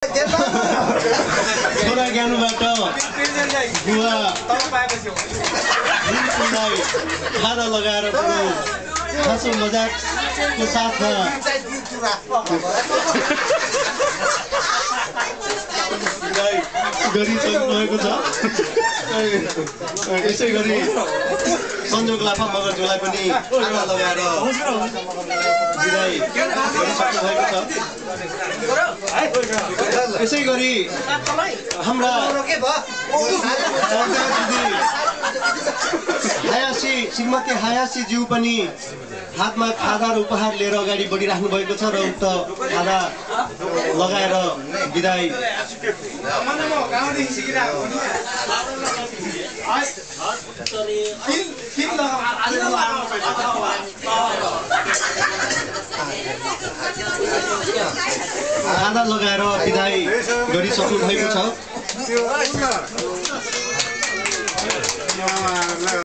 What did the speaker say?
छोरा ज्ञानबाट बुवा खाना लगाएर खासो मजाकको साथमा गरिसक्नु भएको छ। यसै गरी संजोग लाफा मगरज्यूलाई पनि खाना लगाएर विदाई गरिसक्नु भएको छ। यसै गरी हाम्रा हायासी श्रीमती हायासी ज्यू पनि हातमा खादा र उपहार लिएर अगाडि बढिराख्नु भएको छ र उक्त खादा लगाएर विदाई खादा लगाएर विदाई गरिसक्नु भएको छ।